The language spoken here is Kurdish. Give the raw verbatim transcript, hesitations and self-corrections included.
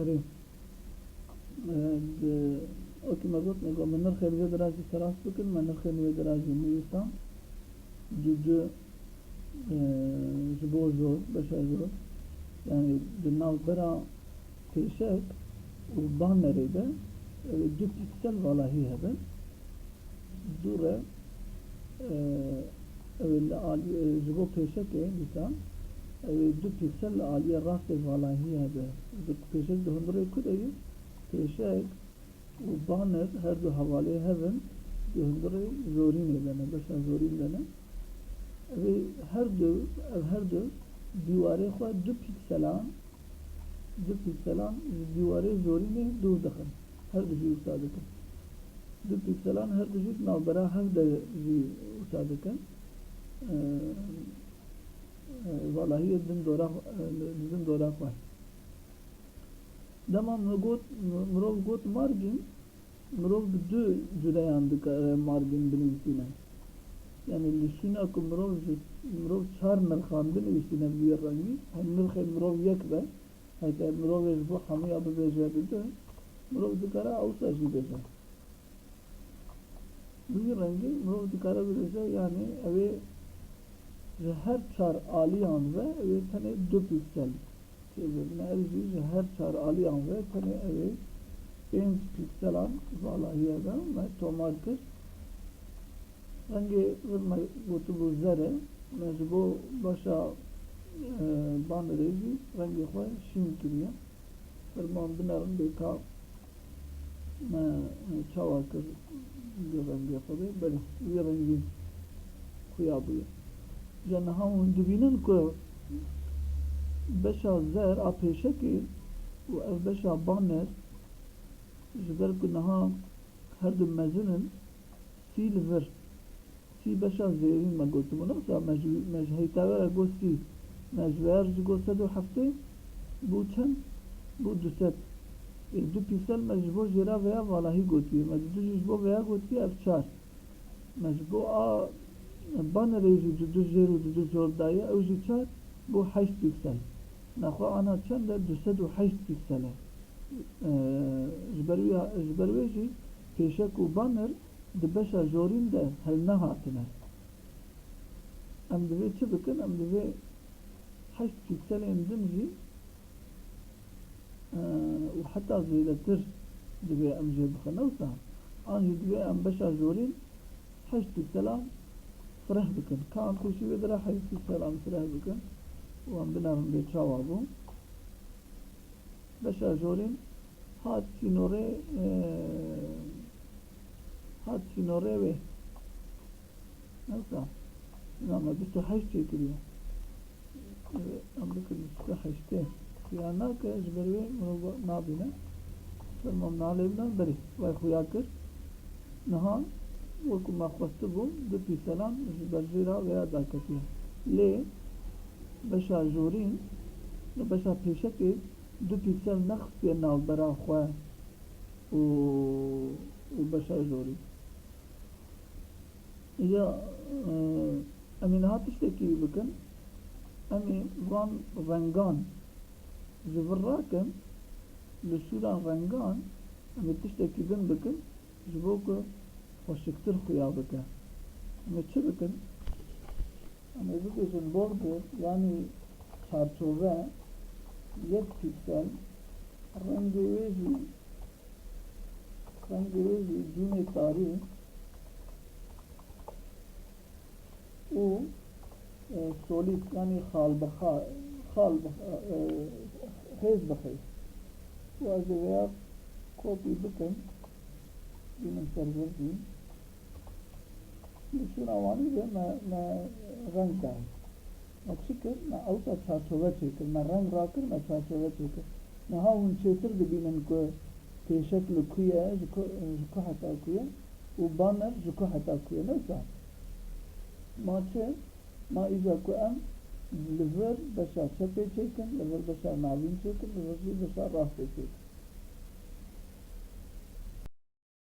Erê. E, di, wekî me got, me got, me nirxên vê dirajî serast bikin, me nirxên vê dirajî nivîsan. Du du, e, ji bo jor, beşa jor. Yani di navbera pêşek û banerê de, e, du pîksel valahî hebe. Dû re, e, ew ê li alî, e, ji bo pêşekê dîsa, ew ê du pîksel li aliyê rastê valahî hebe. Di pêşek di hundirê ku de ye? Pêşek û baner her du hevalê hev in, di hundirê jorînê de ne, beşa jorîn de ne. Ew ê her du, ev her du dîwarê xwe du pîkselan, du pîkselan ji dîwarê jorînê dûr dixin. Her du jî wisa dikin. Du pîkselan her du jî di navbera hev de jî wisa dikin. Ee, e, valahiyê din dora, e, li din dora xwe. Dema min got, mirov got margin, mirov bi du cudeyan dikare margin binivîsîne. Yani li şûna ku mirov ji, mirov çar nirxan binivîsîne bi vî rengî, hem nirxê mirov yek be, heke mirovê ji bo hemûya bibêje bi du, mirov dikare ewsa jî bêje. Bi vî rengî mirov dikare bibêje, yani ew ê ji her çar aliyan ve ew ê tenê du pîksel çêbibîne. Ev jî ji her çar aliyan ve tenê ew ê pênc pîkselan valahiye ve me tomar kir. Rengê vir me gotibû zer e, me ji bo beşa, e, banerê jî rengê xwe şîn kiriye. Ferman binerin bê ka me, e, çawa kir di rengê xwe de, belê wî rengî xuya bûye. Ji niha hûn dibînin ku beşa zer a pêşekê û ev beşa baner, ji ber ku niha her du mezin in, sî li vir. Sî beşa zêrîn me gotibû, ne wisa me ji, me ji heyta ve re got sî. Me ji vêya re jî got sed û heftê, bû çend? Bû du sed. Ê, du pîksel me ji bo jêra vêya valahî gotiye. Me didu jî ji bo vêya gotiye ev çar. Me ji bo a banerê jî didu jêr û didu jor daye, ew jî çar, bû heşt pîksel. Nexwe ana çend e? Du sed û heşt pîksel e. Ee, ji ber wî, ji ber wê jî pêşek û baner di beşa jorîn de hilnehatine. Em divê çi bikin? Em divê heşt pîkselên din jî, e, û heta zêdetir divê em jê bixin. Ne wisa? An jî divê em beşa jorîn heşt pîkselan fireh bikin. Ka em pêşî wê dire heşt pîkselan fireh bikin û em binerin bê çawa bû. Beşa jorîn hat sînorê, e, hat sînorê wê. Neyse. Name bîst û heşt çêkiriye. E, em bikin bîst û heştê. Xuya nake, ji ber wê mirov nabîne. Ferman nalê bine, berî. Vay xuya kir. Niha, wekî me xwestibû, du pîkselan ji berjêra vêya daketiye. Lê beşa jorîn, beşa pêşekê du pîksel nexistiye navbera xwe û, û beşa jorîn. Îja, e, em ê niha tiştekî bikin. Em ê van rengan ji vir rakin, li sûra rengan em ê tiştekî din bikin, ji bo ku xweşiktir xuya bike. Em ê çi bikin? Em ê bibêjin border, yanî çarçove, yek pîksel, rengê wê jî, rengê wê jî cûnê tarî û, e, solîd, yanî xal bi xa-, xal bi, e, xêz bi xêz. Û ez ê vêya kopî bikim, bînim ser vir jî. Li şûna wanî de me, me reng dayî. Me çi kir? Me ewsa çarçove çêkir. Me reng rakir, me çarçove çêkir. Niha hûn çêtir dibînin ku pêşek li ku ye, ji ku, ji ku heta ku ye û baner ji ku heta ku ye. Ne wisa? Ma çi? Ma îca ku em li vir beşa çepê çêkin, li vir beşa navîn çêkin, li vir jî beşa rastê çêkin.